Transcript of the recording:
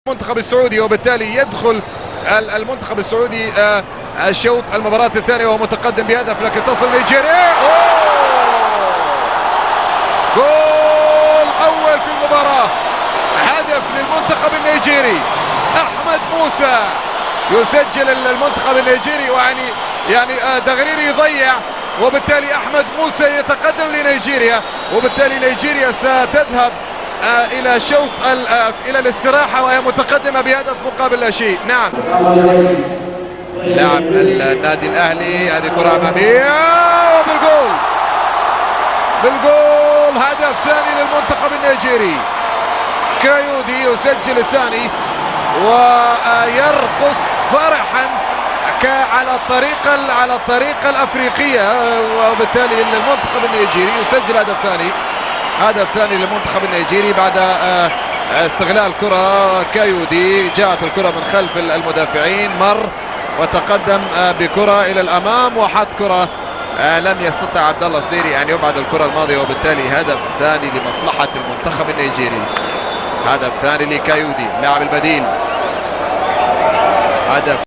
المنتخب السعودي، وبالتالي يدخل المنتخب السعودي الشوط المباراة الثانية وهو متقدم بهدف، لكن تصل نيجيريا. جول أول في المباراة، هدف للمنتخب النيجيري، أحمد موسى يسجل المنتخب النيجيري، ويعني دغريري يضيع، وبالتالي أحمد موسى يتقدم لنيجيريا، وبالتالي نيجيريا ستذهب الى شوط الى الاستراحة وهي متقدمة بهدف مقابل لا شيء. نعم، لاعب النادي الاهلي، هذه كره امامية وبالجول، بالجول، هدف ثاني للمنتخب النيجيري. كايودي يسجل الثاني ويرقص فرحا على الطريقة الافريقية، وبالتالي المنتخب النيجيري يسجل هدف ثاني، هدف ثاني للمنتخب النيجيري بعد استغلال كرة كايودي. جاءت الكرة من خلف المدافعين، مر وتقدم بكرة إلى الأمام وحط كرة، لم يستطع عبد الله السيري أن يبعد الكرة الماضية، وبالتالي هدف ثاني لمصلحة المنتخب النيجيري، هدف ثاني لكايودي لاعب البديل، هدف